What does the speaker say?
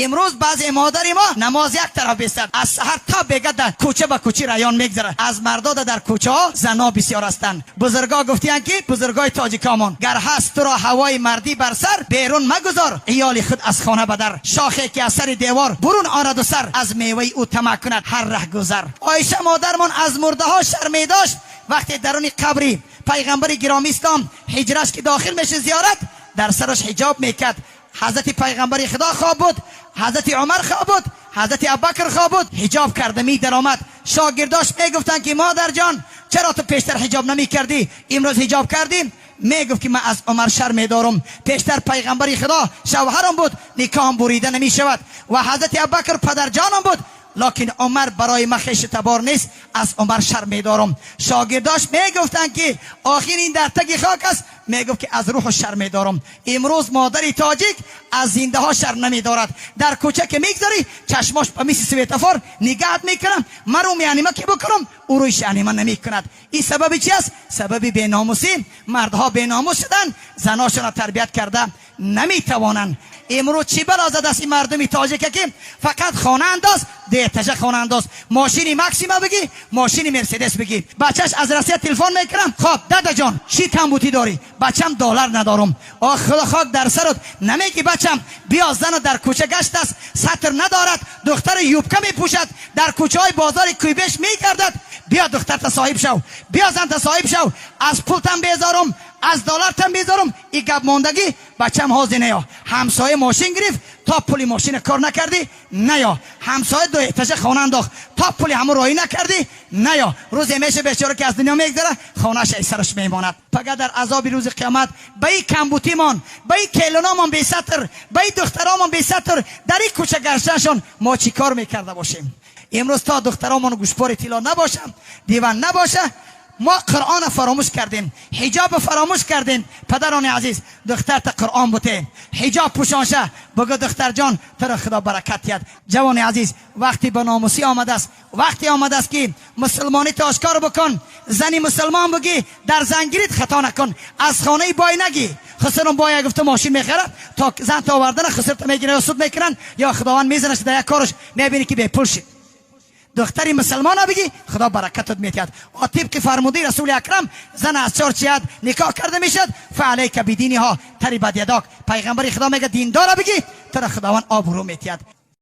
Имрӯз баъзе модари мо намоз як тараф бистад, аз саҳар то бега дар кӯча ба кӯчи район мегзарад. Аз мардода дар кӯчаҳо зано бисёр ҳастанд. Бузургҳо гуфтиянд, ки бузургҳои тоҷикомон: гар ҳаст туро ҳавои мардӣ бар сар, берун магузор иёли худ аз хона ба дар. Шохе ки аз сари девор бурун ораду сар, аз меваи ӯ тамаъ кунад ҳар раҳгузар. Оиша модармон аз мурдаҳо шарм медошт. Вақте даруни қабри пайғамбари гиромӣ ислом ҳиҷраш ки дохил мешид зиёрат, дар сараш ҳиҷоб мекард. Ҳазрати пайғамбари худо хоб буд, ҳазрати Умар хоб буд, ҳазрати Абубакр хоб буд, ҳиҷоб карда медаромад. Шогирдош мегуфтанд, ки модарҷон, чаро ту пештар ҳиҷоб намекардӣ, имрӯз ҳиҷоб кардӣ? Мегуфт, ки ман аз Умар шарм медорам. Пештар пайғамбари худо шавҳарам буд, никоҳам бурида намешавад, ва ҳазрати Абубакр падарҷонам буд, локин Умар барои ман хешу табор нест, аз Умар шарм медорам. Шогирдош мегуфтанд, ки охир ин дар таги хок аст. Мегуфт, ки аз рӯҳу шарм медорам. Имрӯз модари тоҷик аз зиндаҳо шарм намедорад. Дар кӯча ки мегзарӣ, чашмош ба мисли светофор нигаҳат мекунам, мару меанима ки бикунам, ӯ рӯи шаънима намекунад. Ин сабаби чи аст? Сабаби беномусӣ. Мардҳо беномус шуданд, заношонро тарбият карда наметавонанд. Имрӯз чӣ бало задааст ин мардуми тоҷика, ки фақат хона андоз, дуэтажа хона андоз, мошини Максима бигӣ, мошини Мерседес бигӣ. Бачаш аз Россия телефон мекунам: «Хоб, дадаҷон, чӣ камбутӣ дорӣ?» «Бачам, доллар надорум». Ох, худо хок дар сарот, намегӣ, бачам, биё, зану дар кӯча гаштааст, сатр надорад, духтари юбка мепӯшад, дар кӯчаҳои бозори Куйбеш мегардад. Биё, духтарта соҳиб шав, биё, занта соҳиб шав. Аз пултам безорум, аз доллартам безорум. И гап мондагӣ, бачам, ҳозир неё. Ҳамсоя мошин гирифт, то пули мошина кор накардӣ, наё. Ҳамсоя дуэтажа хона андохт, то пули ҳамун роҳӣ накардӣ, наё. Рӯзе меша, бечора ки аз дунё мегзара, хонааш ай сараш мемонад. Пага дар азоби рӯзи қиёмат ба и камбутимон, ба и келуномон бесатр, ба и духтаромон бесатр дар и кӯча гаштаншон мо чӣ кор мекарда бошем? Имрӯз то духтаромон гӯшпори тилло набоша, диван набоша, мо Қуръона фаромӯш кардем, ҳиҷоба фаромӯш кардем. Падарони азиз, духтарта Қуръон буте, ҳиҷоб пӯшонша, бугӯ: «Духтарҷон, туро Худо баракат диҳад». Ҷавони азиз, вақти ба номусӣ омадааст, вақте омадааст, ки мусулмонита ошкор бикун, зани мусулмон бугӣ, дар зангирит хато накун, аз хонаи бой нагӣ. Хусурум боя гуфта мошин мехарад, то зан то овардана хусурта мегирад, ё суд мекунанд, ё Худованд мезанаш дар як кораш, мебинӣ, ки бепул шид. Духтари мусулмона бигӣ, Худо баракатат метиҳад. О, тибқи фармудаи Расули Акрам, зан аз чор ҷиҳат никоҳ карда мешавад: فعليك بدينها تربت يداك. Пайғамбари Худо мега: диндора бигӣ, тура Худованд обрӯ метиҳад.